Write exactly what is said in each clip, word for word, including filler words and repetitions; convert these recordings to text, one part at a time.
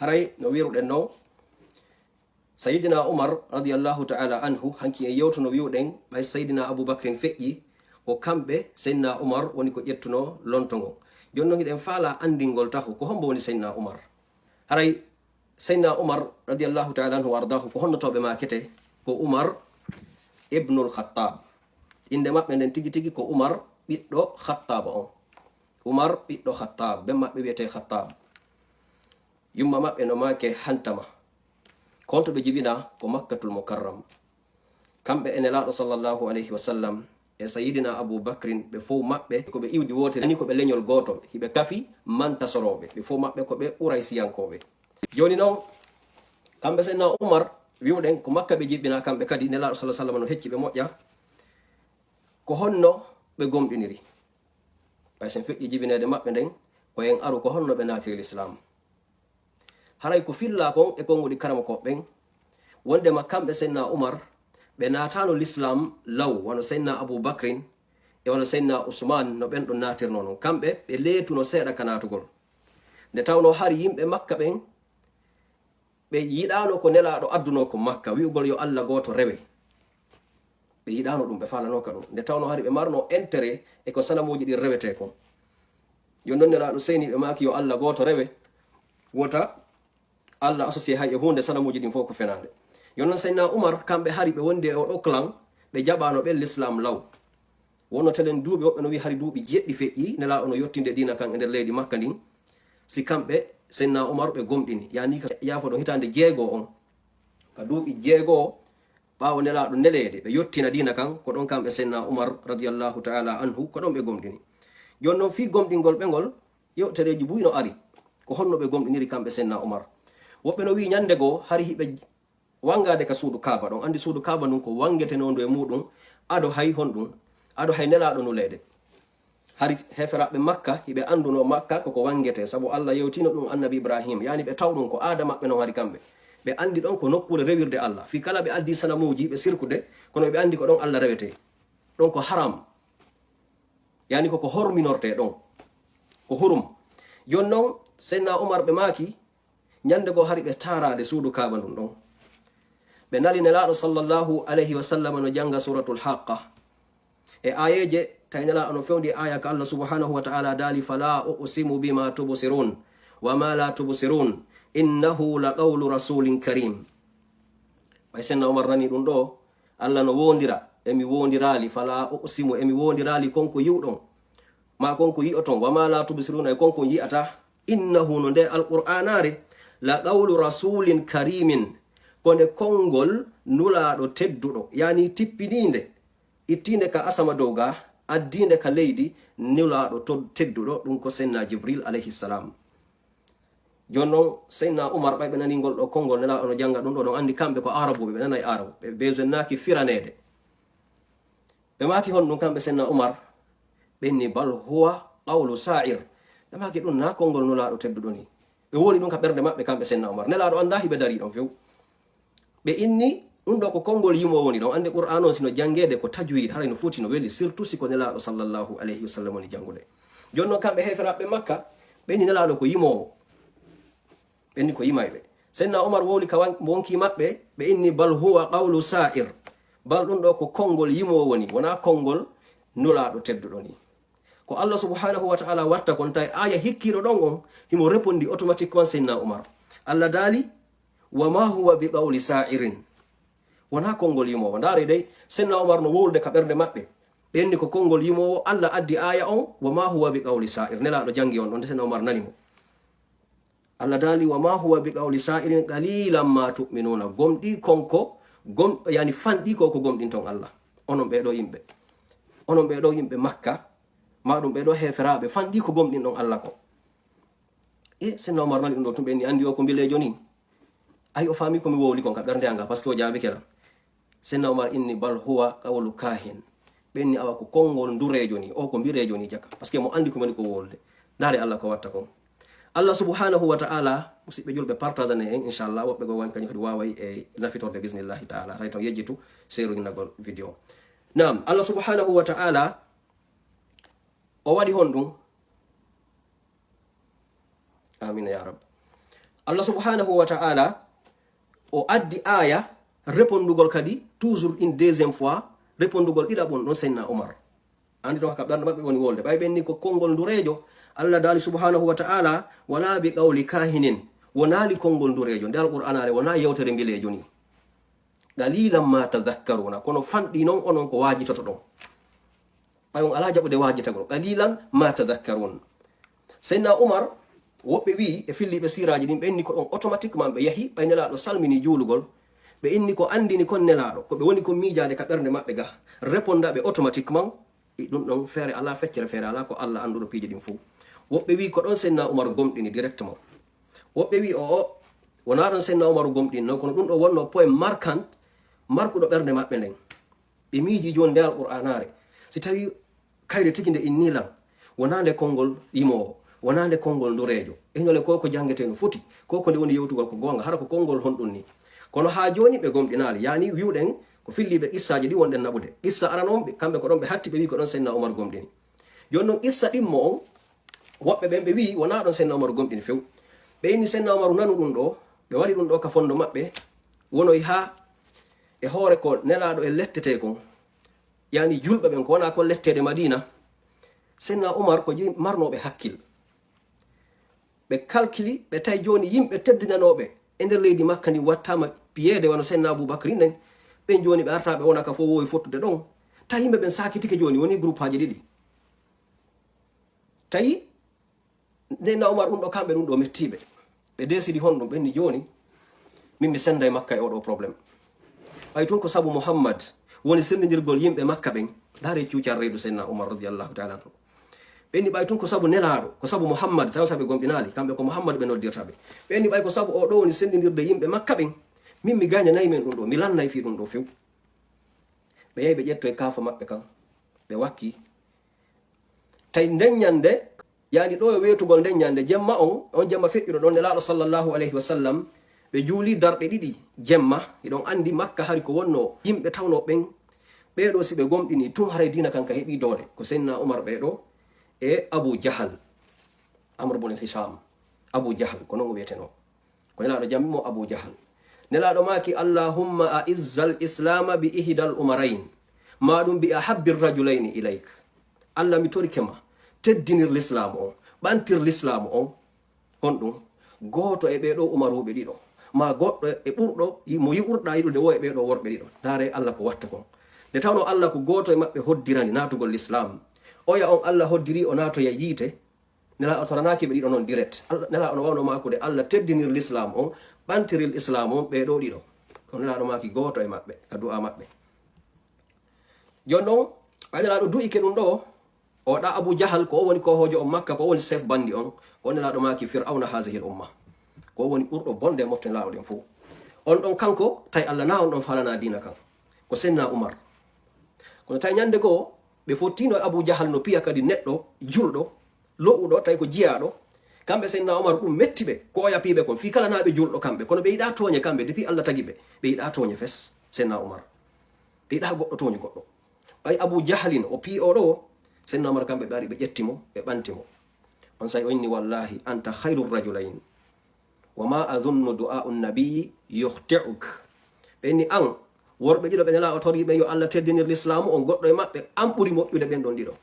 Haray no wiruɗen non, Sayyidina Umar radiyallahu ta'ala anhu, hanki en yewtuno wi'uɗen, ɓay Sayyidina Abu Bakrin feƴƴi, ko kamɓe Sayyidina Umar woni ko ƴettuno lonto ngon. Jooni non hiɗen faala anndingol taho, ko hombo woni Sayyidina Umar? Haray Sayyidina Umar radiyallahu ta'ala anhu wa ardaahu, ko honno tawɓe maakete? Ko Umar ibnul Khattab. Innde maɓɓe nden tigi tigi ko Umar ɓiɗɗo Khattaba on. Umar ɓiɗɗo Khattab, ben maɓɓe wi'etee Khattab. Yumma maɓɓe no maakee Hantama. Ko honto ɓe jibinaa? Ko Makkatul Mukarram. Kamɓe e Nelaaɗo sallallahu alayhi wa sallam e Sayyidina Abu Bakrin, ɓe fow maɓɓe ko ɓe iwdi wootere, ni ko ɓe leñol gootol, hiɓe kafi mantasorooɓe, ɓe fow maɓɓe ko ɓe Quraysiyankooɓe. Jooni non, kamɓe Sayyidina Umar, wi'uɗen ko Makka ɓe jibinaa kamɓe kadi, Nelaaɗo sallallahu alayhi wa sallam no hecci ɓe moƴƴa. Ko honno ɓe gomɗiniri? Ɓay sen feƴƴi jibineede maɓɓe nden, ko en aru ko honno ɓe naatiri Lislaam. Haray ko fillaa kon e konguɗi karamokooɓe ɓen, wondema kamɓe Sayyidina Umar, ɓe naataano Lislaam law, wano Sayyidina Abu Bakrin e wano Sayyidina Usman no ɓen ɗon naatirnoo non. Kamɓe ɓe leetuno seeɗa ka naatugol. Nde tawnoo hari yimɓe Makka ɓen, ɓe yiɗaano ko Nelaaɗo addunoo ko Makka, wi'ugol yo Alla gooto rewe. Ɓe yiɗaano ɗum, ɓe faalanooka ɗum. Nde tawnoo hari ɓe marno intérêt e ko sanamuuji ɗin rewetee kon. Yo non Nelaaɗo seyni ɓe maaki yo Alla gooto rewe, wota Alla associé hay e huunde, sanamuuji ɗin fow ko fenaande. Yo non Sayyidina Umar, kamɓe hari ɓe wondi e oɗo clan, ɓe jaɓaano ɓen Lislaam law. Wonno telen duuɓi, woɓɓe no wi'i hari duuɓi jeɗɗi feƴƴi, Nelaaɗo no yottinde diina kan e nder leydi Makka ndin. Si kamɓe, Sayyidina Umar, ɓe gomɗini, yaani ka yaafo ɗon hitaande jeego on, ka duuɓi jeego ɓaawo Nelaaɗo neleede, ɓe yottina diina kan, ko ɗon kamɓe Sayyidina Umar radiyallahu ta'ala anhu, ko ɗon ɓe gomɗini. Jooni non fii gomɗingol ɓe ngol, yewtereeji buy no ari. Ko honno ɓe gomɗiniri kamɓe Sayyidina Umar? Woɓɓe no wi'i ñande goo hari hiɓe wangaade ka suudu Kaaba ɗon. Anndi suudu Kaaba ndun ko wangetenoondu e muuɗum ado hay honɗum, ado hay Nelaaɗo nuleede. Hari heeferaaɓe Makka, hiɓe anndunoo Makka ko ko wangetee, sabu Alla yewtiino ɗum Annabi Ibrahim, yaani ɓe taw ɗum ko aada maɓɓe non hari kamɓe. Ɓe anndi ɗon ko nokkuure rewirde Alla. Fii kala ɓe addi sanamuuji, ɓe sirkude, kono ɓe anndi ko ɗon Alla rewetee. Ɗon ko haram. Yaani ko ko horminortee ɗon. Ko hurum. Jooni non, Sayyidina Umar ɓe maaki, ñande goo hari ɓe taaraade suudu Kaaba ndun ɗon. Ɓe nali Nelaaɗo sallallahu alayhi wa sallam no jannga Suuratul Haaqqa. E aayeeje, tawi Nelaaɗo no fewndi aaya ka Alla subhanahu wa ta'ala daali, "Falaa uqsimu bimaa tubsiruun, wa maa laa tubsiruun, innahu la qawlu rasuulin kariim." Ɓay Sayyidina Umar nani ɗum ɗoo, Alla no woondira, e mi woondiraali, "Falaa uqsimu", e mi woondiraali kon ko yi'uɗon, maa kon ko yi'oton, "wa maa laa tubsiruuna", e kon ko yi'ataa. "Innahu", no nde Alqur'aanaare, "la qawlu rasuulin kariimin", ko nde konngol Nulaaɗo tedduɗo, yaani tippiniinde, ittiinde ka asama dow ga, addiinde ka leydi, Nulaaɗo to-, tedduɗo, ɗum ko Seydina Jibril alayhi salam. Jooni non, Seydina Umar, ɓay ɓe nanii ngol ɗoo konngol Nelaaɗo no jannga ɗum ɗoo, ɗon anndi kamɓe ko Aarabuɓe, ɓe nanay Aarabu, ɓe besoinnaaki firaneede. Ɓe maaki honɗum kamɓe Seydina Umar? Ɓe inni, "Bal huwa qawlu saa'ir." Ɓe maaki ɗum naa konngol Nulaaɗo tedduɗo nii. Ɓe wowli ɗum ka ɓernde maɓɓe kamɓe Seydina Umar. Nelaaɗo anndaa hiɓe darii ɗon few. Ɓe inni, "Ɗum ɗoo ko konngol yimoowo woni ɗon." Annde Qur'aan on, si no janngeede ko tajwiid, haray no foti, no weli, surtout si ko Nelaaɗo sallallahu alayhi wa sallam woni janngude. Jooni non, kamɓe heeferaaɓe Makka, ɓe inni Nelaaɗo ko yimoowo. Ɓe inni ko yimayɓe. Seydina Umar wowli ka wan-, wonkii maɓɓe, ɓe inni, "Bal huwa qawlu saa'ir." Bal ɗum ɗoo ko konngol yimoowo woni, wonaa konngol Nulaaɗo tedduɗo nii. Ko Allah subhanahu wa ta'ala watta kon, tawi aaya hikkiiɗo ɗon on, himo repondi automatiquement Seydina Umar. Allah daali, "Wa ma huwa bi qawli sa'irin." Wonaa konngol yimoowo. Ndaare dey, Seydina Umar no wowlude ka ɓernde maɓɓe. Ɓe inni ko konngol yimoowo, Allah addi aaya on, "Wa ma huwa bi qawli sa'ir." Nelaaɗo janngi on ɗon, Seydina Umar nani mo. Allah daali, "Wa ma huwa bi qawli sa'irin qalilan ma tu'minuna." Gomɗii kon ko, gom-, yani fanɗii ko, ko gomɗinton Allah. Onon ɓee ɗoo yimɓe. Onon ɓee ɗoo yimɓe Makka, maa ɗum ɓee ɗoo heeferaaɓe, fanɗii ko gomɗinɗon Allah ko. E, Seydina Umar nani ɗum ɗoo tun, ɓe inni, "Anndi o ko mbileejo nii?" Ay, o faami ko mi wowli kon ka ɓernde anga, parce que o jaabike lan. Seydina Umar inni, "Bal huwa qawlu kahin." Ɓe inni, "Awa ko konngol ndureejo nii, o ko mbireejo nii jaka." Parce que mo anndi ko moni ko wowlude. Ndaare Allah ko watta kon. Allah subhanahu wa ta'ala, musidɓe julɓe, partagane en, inchallah, woɓɓe goo woni kañum kadi waaway e nafitorde, bismillahi ta'ala. Haray taw yejjitu seeruginagol vidéo. Naam, Allah subhanahu wa ta'ala, o waɗi honɗum? Amin ya Rabb. Allah subhanahu wa ta'ala o addi aya repondugol kadi, toujours une deuxième fois, repondugol ɗiɗaɓon ɗon Seydina Umar. Andi ɗon haka ɓernde maɓɓe woni wolde. Ɓay ɓen ni ko konngol ndureejo, Allah daali subhanahu wa ta'ala, "Wala bi qawli kahinin." Wonaali konngol ndureejo. Nde Alqur'anaare wona yewtere mbileejo ni. "Qalilan ma tadhakkaruna." Kono fanɗi non onon ko waajitoto ɗon. Ɓay on alaa jaɓude waajitagol. "Qalilan ma tadhakkarun." Seydina Umar, woɓɓe wi'i e filliiɓe siiraaji ɗin, ɓe inni ko ɗon automatiquement ɓe yahi, ɓay Nelaaɗo salmini juulugol. Ɓe inni ko andini kon Nelaaɗo, ko ɓe woni kon miijaade ka ɓernde maɓɓe ga. Reponda ɓe automatiquement, e ɗum ɗon feere alaa, feccere feere alaa, ko Allah annduɗo piiji ɗin fow. Woɓɓe wi'i ko ɗon Seydina Umar gomɗini directement. Woɓɓe wi'i o, o, wonaa ɗon Seydina Umar gomɗinno, kono ɗum ɗo wonno point marquant, markuɗo ɓernde maɓɓe nden. Ɓe miiji jooni nde Alqur'aanaare. Si tawi kayre tigi nde inni lan, wonaa nde konngol yimoowo, wonaa nde konngol ndureejo. Eñole ko ko janngetee no foti, ko ko nde woni yewtugol ko goonga, hara ko konngol honɗum ni? Kono haa jooni ɓe gomɗinaali, yaani wi'uɗen ko filliiɓe qissaaji ɗi wonɗen naɓude. Qissa arano on, ɓe, kamɓe ko ɗon ɓe hatti, ɓe wi'i ko ɗon Seydina Umar gomɗini. Jooni non qissa ɗimmo on, woɓɓe ɓen ɓe wi'i wonaa ɗon Seydina Umar gomɗini few. Ɓe inni Seydina Umar nanu ɗum ɗo, ɓe wari ɗum ɗo ka fondo maɓɓe, wonoy haa e hoore ko Nelaaɗo e lettete kon. Yaani julɓe ɓen ko wona kon letteede Madiina. Seydina Umar ko jeyi marnooɓe hakkil. Ɓe kalkili, ɓe tawi jooni yimɓe teddinanooɓe e nder leydi Makka ndi wattaama piyeede wano Seydina Abubakri nden. Ɓen jooni ɓe arta ɓe wona ka fof wowi fottude ɗon. Tawi yimɓe ɓen saakitike jooni, woni groupe aji ɗiɗi. Tawi Seydina Umar ɗum ɗo kamɓe ɗum ɗo mettiiɓe. Ɓe desidi honɗum, ɓe inni jooni, min mi senda e Makka e oɗo problème. Ɓay tun ko sabu Muhammad woni sendindirgol yimɓe Makka ɓen. Ndaare cuucal reedu Seydina Umar radiyallahu ta'ala anhu. Ɓe inni ɓay tun ko sabu Nelaaɗo, ko sabu Muhammad, tan sabu ɓe gomɗinaali, kamɓe ko Muhammad ɓe noddirta ɓe. Ɓe inni ɓay ko sabu oɗo woni sendindirde yimɓe Makka ɓen, min mi gañanayi men ɗum ɗo, mi lannay fii ɗum ɗo few. Ɓe yahi ɓe ƴettoy kaafa maɓɓe kan, ɓe wakki. Tawi nden ñande, yaani ɗo e weetugol nden ñande, jemma on, on jemma feƴƴuɗo ɗon, Nelaaɗo sallallahu alayhi wa sallam, ɓe juuli darɗe ɗiɗi jemma. Hiɗon anndi Makka hari ko wonno yimɓe tawno ɓen, ɓee ɗo si ɓe gomɗini tun haray diina kan ka heɓi doole. Ko Seydina Umar ɓee ɗo e Abu Jahal, Amr bun Hisham, Abu Jahal, ko non o wi'eteno. Ko Nelaaɗo jammi mo Abu Jahal. Nelaaɗo maaki, "Allahumma a'izzal islama bi ihdal umarayn, ma ɗum bi ahabbir rajulayni ilayk." Allah, mi torike ma, teddinir lislaamu on, ɓantir lislaamu on. Honɗum? Gooto e ɓee ɗoo umaruuɓe ɗiɗo, ma goɗɗo e ɓurɗo, mo yi'urɗaa yiɗude wo e ɓee ɗoo worɓe ɗiɗo. Ndaaree Allah ko watta kon. Nde tawnoo Allah ko gooto e maɓɓe hoddirani naatugol lislaam, oya on Allah hoddiri o naatoya yiite, Nelaaɗo toranaaki ɓe ɗiɗo non direct. Allah, Nelaaɗo no wawno maakude, Allah teddinir lislaam on, ɓantiril islaam on ɓee ɗoo ɗiɗo. Kono Nelaaɗo maaki gooto e maɓɓe, ka du'a maɓɓe. Jooni non, ɓay Nelaaɗo du'ike ɗum ɗo, o ɗa Abu Jahal, ko o woni koohoojo on Makka, ko o woni chef bandi on, ko Nelaaɗo maaki Fir'awna hazihil umma. Ko o woni ɓurɗo bonde e mofte Nelaaɗo ɗen fow. On ɗon kanko, tawi Allah na on ɗon faalana diina kan. Ko Senna Umar. Kono tawi ñande goo, ɓe fottino e Abu Jahal no piya kadi neɗɗo julɗo, lo'uɗo, tawi ko jiyaaɗo. Kamɓe Seydina Omar ɗum metti ɓe, ko o yapii ɓe kon, fii kala naa ɓe julɗo kamɓe, kono ɓe yiɗaa tooñe kamɓe, depuis Allah tagi ɓe, ɓe yiɗaa tooñe fes, Seydina Omar. Ɓe yiɗaa goɗɗo tooñi goɗɗo. Ɓay Abu Jahalin o pii oɗo, Seydina Omar kamɓe ɓe ari ɓe ƴetti mo, ɓe ɓanti mo. On say o inni, "Wallahi, anta khayru rajulayn. Wa ma adhunnu du'a un-nabiyyi yukhti'uk." Ɓe inni, "An, worɓe ɗiɗo ɓe Nelaaɗo tori ɓe yo Allah teddinir lislaamu on, goɗɗo e maɓɓe, an ɓuri moƴƴude ɓen ɗon ɗiɗo."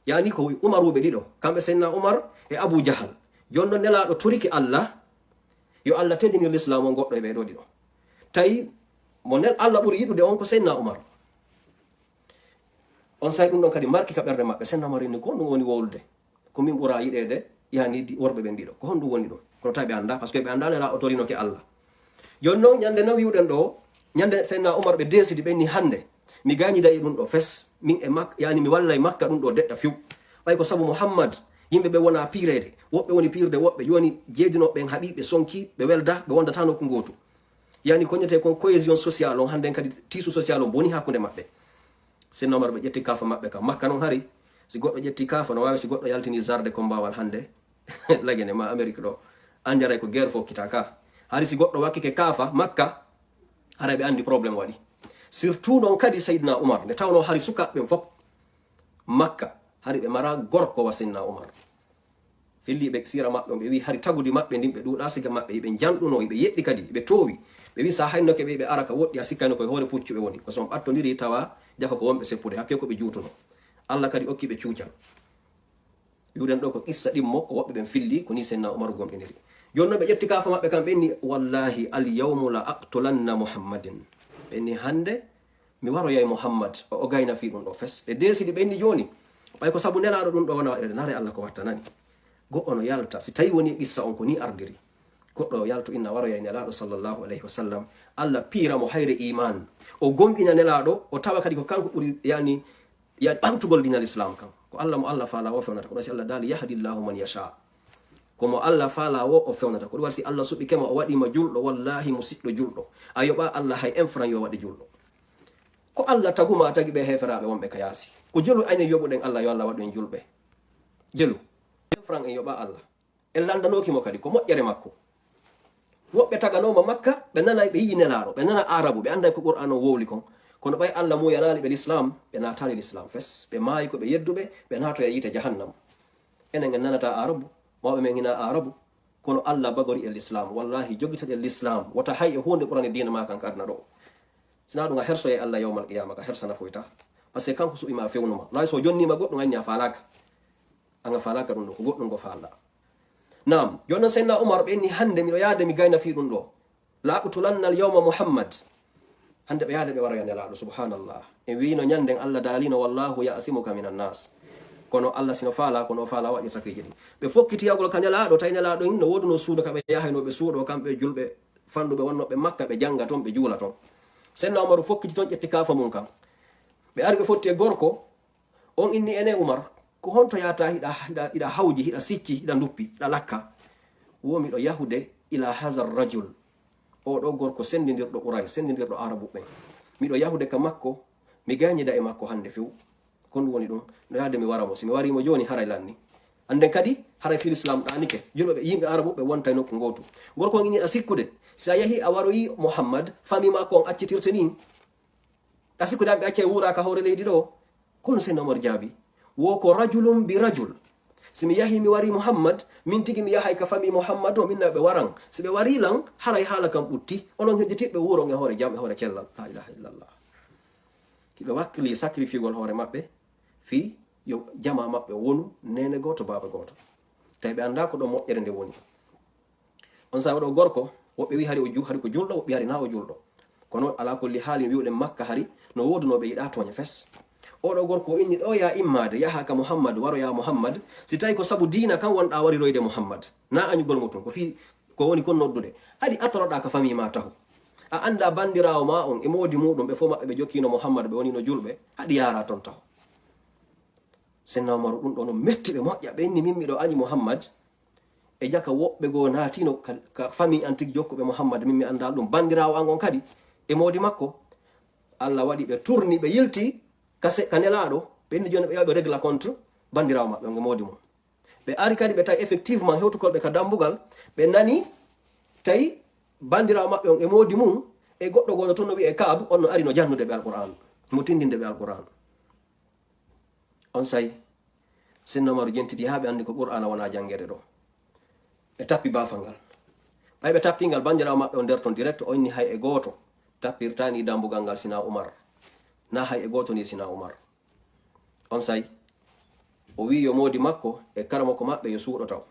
Yaani ko Umaruɓe ɗiɗo, kamɓe Seydina Umar e Abu Jahal. Jooni non Nelaaɗo torike Allah, yo Allah teddinir lislaamu on, goɗɗo e ɓee ɗoo ɗiɗo. Tawi mo nen Allah ɓuri yiɗude on ko Seydina Umar. On say ɗum ɗon kadi marki ka ɓernde maɓɓe. Seydina Umar inni, "Ko honɗum woni wowlude? Ko min ɓura yiɗeede, yaani di-, worɓe ɓen ɗiɗo. Ko honɗum woni ɗum?" Kono tawi ɓe anndaa, parce que ɓe anndaa Nelaaɗo torinoke Allah. Jooni non, ñande no wi'uɗen ɗo, ñande Seydina Umar ɓe deesidi, ɓe inni, "Hannde, mi gañida e ɗum ɗo fes, min e Mak-, yaani mi wallay Makka ɗum ɗo deƴƴa few. Ɓay ko sabu Muhammad, yimɓe ɓe wona piireede, woɓɓe woni piirde woɓɓe, jooni jeedinooɓe ɓen haɓi, ɓe sonki, ɓe welda, ɓe wondata nokku ngootu." Yaani ko ñetee kon cohésion sociale on, hannden kadi tissu social on boni hakkunde maɓɓe. Seydina Omar ɓe ƴetti kaafa maɓɓe ka Makka non hari, si goɗɗo ƴetti kaafa, no waawi si goɗɗo yaltini zarde kombaawal hannde, Lagene ma Amérique ɗo, an jaray ko guerre fokkita ka. Hari si goɗɗo wakkike kaafa Makka, haray ɓe anndi problème waɗi. Surtout non kadi Seydina Omar, nde tawnoo hari sukaaɓe ɓen fof Makka, hari ɓe mara gorko wa Seydina Omar. Filliiɓe siira maɓɓe on, ɓe wi'i hari tagudi maɓɓe ndin ɓe ɗuuɗaa siga maɓɓe, hiɓe njanɗunoo, hiɓe yeɗɗi kadi, hiɓe toowi. Ɓe wi'i si a hayno ke ɓe, ɓe ara ka woɗɗi, a sikkayno ko e hoore puccu ɓe woni. Ko si on ɓattondiri tawa jaka ko wonɓe seppude, hakke ko ɓe juutunoo. Allah kadi okki ɓe cuucal. Wi'uɗen ɗoo ko qissa ɗimmo, ko woɓɓe ɓen filli, ko nii Seydina Umaru gomɗiniri. Jooni non ɓe ƴetti kaafa maɓɓe kan, ɓe inni, "Wallahi, al yawmu la aqtulanna Muhammadin." Ɓe inni, "Hannde, mi waroyay Muhammad, o, o gayna fii ɗum ɗoo fes." Ɓe deesidi, ɓe inni, "Jooni, ɓay ko sabu Nelaaɗo ɗum ɗoo wona waɗirede, na haray Allah ko wattanani." Goɗɗo no yalta, si tawi woni qissa on ko nii ardiri. Goɗɗo yaltu inna waroyay Nelaaɗo sallallahu alayhi wa sallam, Allah piira mo hayre iimaan. O gomɗina Nelaaɗo, o tawa kadi ko kanko ɓuri, yani, ya ɓantugol diinal Islam kan. Ko Allah mo Allah faala wo fewnata. Ko ɗum si Allah daali, "Yahdillahu man yasha." Ko mo Allah faala wo o fewnata. Ko ɗum waɗi si Allah suɓike ma, o waɗi ma julɗo, wallahi musiɗɗo julɗo. A yoɓa Allah hay un franc yo waɗe julɗo. Ko Allah tagu ma, tagi ɓe heeferaaɓe wonɓe ka yaasi. Ko jelu ayne yoɓuɗen Allah yo Allah waɗu en julɓe. Jelu. Un franc en yoɓa Allah. En lanndanoki mo kadi ko moƴƴere makko. Woɓɓe taganooma Makka, ɓe nanay, ɓe yi'i Nelaaɗo, ɓe nana Aarabu, ɓe annday ko Qur'aan on wowli kon. Kono ɓay Allah muuyanaali ɓe Lislaam, ɓe naataali Lislaam fes. Ɓe maayi ko ɓe yedduɓe, ɓe naatoya yiite Jahannam. Enen en nanataa Aarabu, mawɓe men hinaa Aarabu, kono Allah bagori en Lislaam. Wallahi, jogitoɗen Lislaam, wota hay e huunde ɓurane diina maa kan ka aduna ɗoo. Sinaa ɗum a hersoyay Allah yawmal qiyaama, ka hersa nafoyta. Parce que kanko suɓi ma, fewnu ma. Nayi so o jonnii ma goɗɗum, anni a faalaaka. An a faalaaka ɗum ɗoo, ko goɗɗum ko faalɗaa. Naam, jooni non Seydina Umar ɓe inni, "Hannde miɗo yaade mi gayna fii ɗum ɗoo. La aqtulanna al yawma Muhammad." Hannde ɓe yaade ɓe waroya Nelaaɗo, subhanallah. En wi'ino ɲannden Allah daalino, "Wallahu ya'simuka minan nas." Kono Allah sino faala, kono o faala waɗirta piiji ɗin. Ɓe fokkiti yahgol ka Nelaaɗo, tawi Nelaaɗo in no woodunoo suudu ka ɓe yahaynoo ɓe suuɗoo, kamɓe julɓe fanɗuɓe wonnooɓe Makka, ɓe jannga ton, ɓe juula ton. Seydina Umaru fokkiti ton, ƴetti kaafa mun kan. Ɓe ari ɓe fotti e gorko, On inni, "Ene Umar, ko honto yahata hiɗa, hiɗa, hiɗa hawji, hiɗa sicci, hiɗa nduppi, hiɗa lakka?" Wo miɗo yahude ila hazar rajul. Oo ɗoo gorko sendindirɗo Quraysh, sendindirɗo Aarabu ɓen. Miɗo yahude ka makko, mi gaynida e makko hannde few. Ko ɗum woni ɗum, no yaade mi wara mo. Si mi warii mo jooni, haray lanni. Annden kadi, haray fii Lislaam ɗaanike. Julɓe ɓe, yimɓe Aarabu ɓe wontay nokku ngootu. Gorko on inni a sikkude, si a yahii a waroyii Muhammad, famii makko on accitirte nii. A sikkude an ɓe accay wuura ka hoore leydi ɗoo? Kono Seydina Umar jaabi, wo ko rajulun bi rajul. Si mi yahii mi warii Muhammad, min tigi mi yahay ka famii Muhammad o, min na ɓe waran. Si ɓe warii lan, haray haala kan ɓutti. Onon heddiiɓe wuuron e hoore jam, e hoore cellal. La ilaha illallah. Hiɓe wakkili sacrifiegol hoore maɓɓe fii yo jamaa maɓɓe wonu neene gooto, baaba gooto. Tawi ɓe anndaa ko ɗoo moƴƴere nde woni. On saa'i oo ɗoo gorko, woɓɓe wi'i hari o ju-, hari ko julɗo, woɓɓe hari naa o julɗo. Kono alaa kulli haali, wi'uɗen Makka hari no woodunoo ɓe yiɗaa tooña fes. Oo ɗoo gorko o inni ɗoo ya immaade, yaha ka Muhammad, waroya Muhammad, si tawi ko sabu diina kan wonɗaa wariroyde Muhammad, naa añugol mo tun, ko fii ko woni kon noddude. Haɗi a toroɗaa ka famii maa taho. A anndaa banndiraawo maa on e moodi muuɗum, ɓe fof maɓɓe ɓe jokkiino Muhammad, ɓe woniino julɓe, haɗi yaaraa ton taho. Seydina Umaru, ɗum ɗoo no metti ɓe moƴƴa, ɓe inni, "Min miɗo añi Muhammad, e jaka woɓɓe goo naatiino ka, ka famii an tigi jokkuɓe Muhammad, min mi anndaa ɗum, banndiraawo an on kadi, e moodi makko." Allah waɗi ɓe turni, ɓe yilti ka se-, ka Nelaaɗo, ɓe inni jooni ɓe yaha ɓe regla contre banndiraawo maɓɓe on e moodi mum. Ɓe ari kadi ɓe tawi effectivement hewtukolɓe ka dambugal, ɓe nani tawi banndiraawo maɓɓe on e moodi mum, e goɗɗo gooto toon no wi'ee Ka'ab, on no ari no jannude ɓe Alqur'aan, mo tindinde ɓe Alqur'aan. On saa'i, Seydina Umaru jentiti haa ɓe anndi ko Qur'aana wonaa janngeede ɗoo. Ɓe tappi baafal ngal. Ɓay ɓe tappii ngal, banndiraawo maɓɓe on nder ton direct, o inni hay e gooto tappirtaani dambugal ngal sinaa Umar. Naa hay e gooto nii sinaa Umar. On saa'i, o wi'i yo moodi makko e karamoko maɓɓe yo suuɗo taw.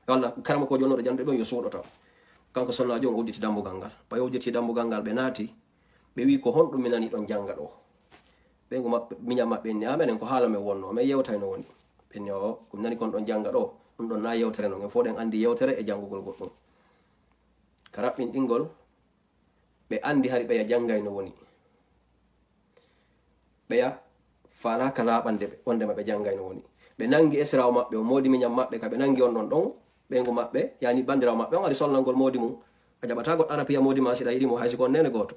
Walla karamokoojo wonnooɗo jannde ɗon yo suuɗo taw. Kanko sonnaajo on udditi dambugal ngal. Ɓay o udditi dambugal ngal, ɓe naati, ɓe wi'i, "Ko honɗum mi nani ɗon jannga ɗoo?" Ɓeyngu maɓɓe, miñan maɓɓe inni, "Amen, en ko haala men wonnoo, men yewtay no woni." Ɓe inni, "Oo, ko mi nani kon ɗon jannga ɗoo, ɗum ɗon naa yewtere non, en fof ɗen anndi yewtere e janngugol goɗɗum." Ka raɓɓinɗingol, ɓe anndi hari ɓeya janngay no woni. Ɓeya faalaaka laaɓande ɓe, wondema ɓe janngay no woni. Ɓe nanngi esiraawo maɓɓe on, moodi miñan maɓɓe ka ɓe nanngi on ɗon ɗon, ɓeyngu maɓɓe, yani banndiraawo maɓɓe on ari solnangol moodi mum. A jaɓataa goɗɗo ara piya moodi maa si ɗa yiɗi mo, hay si ko on neene gooto.